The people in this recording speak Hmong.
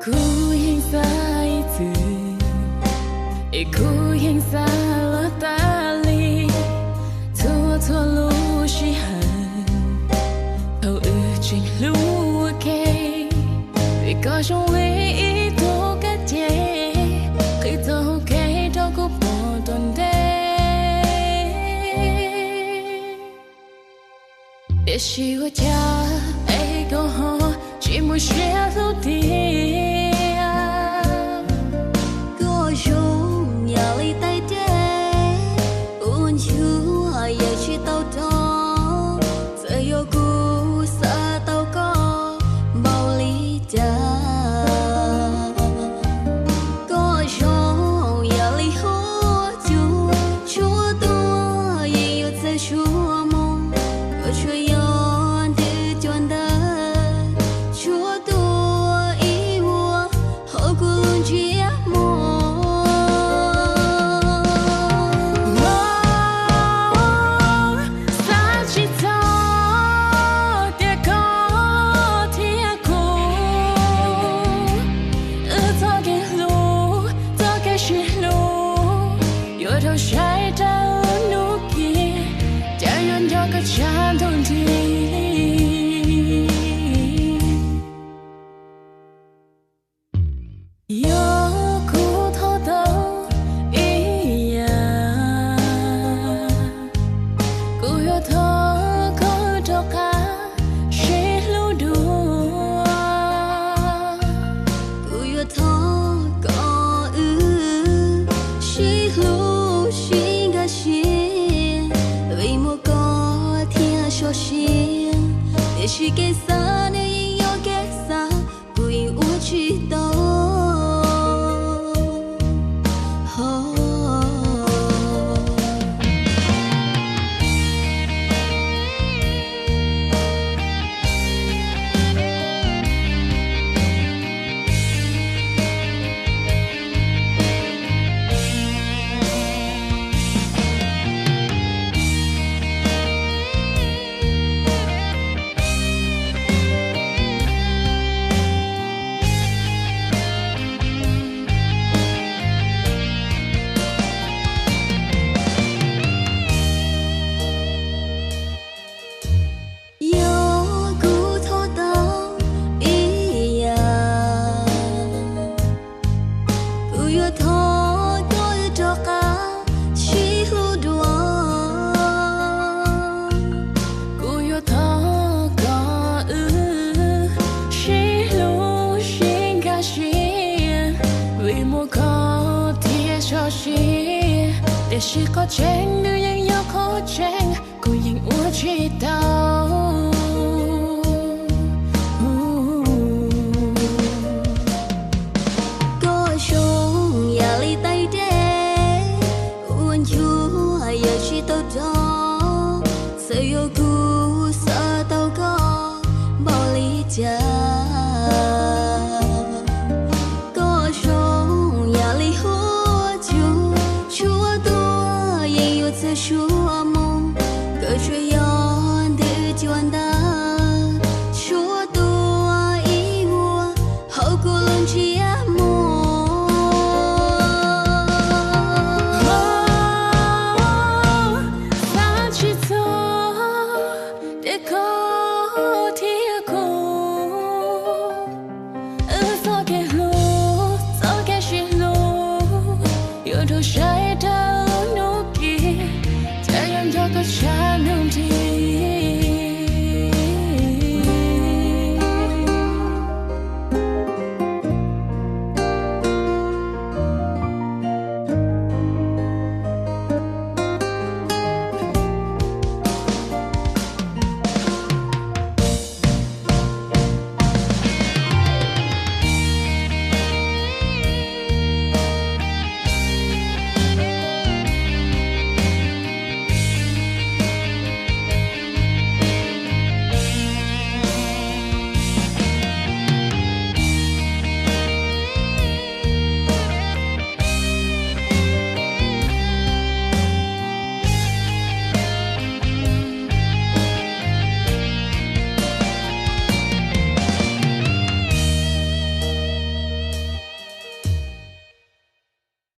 Kuv yeej xav ib txwm, es kuv yeej xav los tas li txhua txhua lub sij hawm thaum wb tseem hlub ua ke. Vim koj zoo li ib tug kab ces qhib txoj hau kev rau kuv pom tom ntej. Tiam sis ua cas es koj ho tsis muaj siab hlub tiag? Koj zoo yam li tais dej, ua nchuav yam tsis tau rov, txawm yog kuv xav tau koj npaum li cas. Koj zoo yam li huab cua, tshuav tuaj yeej yuav txawj tshuav mus. Koj tsuas yog ntws cua ntawd, tshuav tuaj ib vuag hauv kuv lub ntsiab mog. Xav tsis txog tias koj thiab kuv, wb txoj kev hlub, txoj kev sib hlub yuav rau sai rau hnub kiag, cas yuav nco koj tshav ntuj nrig. Yog kuv thov tau ib yam, kuv yuav thov koj rov qab sib hlub dua. Kuv yuav thov kom wb sib hlub sib nkag siab, vim muaj koj thiaj sov siab. Tiam sis kev xav nws yeej yog kev xav, kuv yeej ua tsis tau. Yog kuv thov tau ib yam, kuv yuav thov kom wb rov qab sib hlub dua. Kuv yuav thov kom wb sib hlub sib nkag siab, vim muaj koj thiaj sov siab. Tiam sis qhov tseeb nws yeej yog qhov tseeb, kuv yeej ua tsis tau. Koj zoo yam li tais dej, ua nchuav yam tsis tau rov, txawm yog kuv xav tau koj npaum li cas. Koj zoo yam li huab cua, tshuav tuaj yeej yuav txawj tshuav mus. Koj tsuas yog ntws cua ntawd, tshuav tuaj ib vuag hauv kuv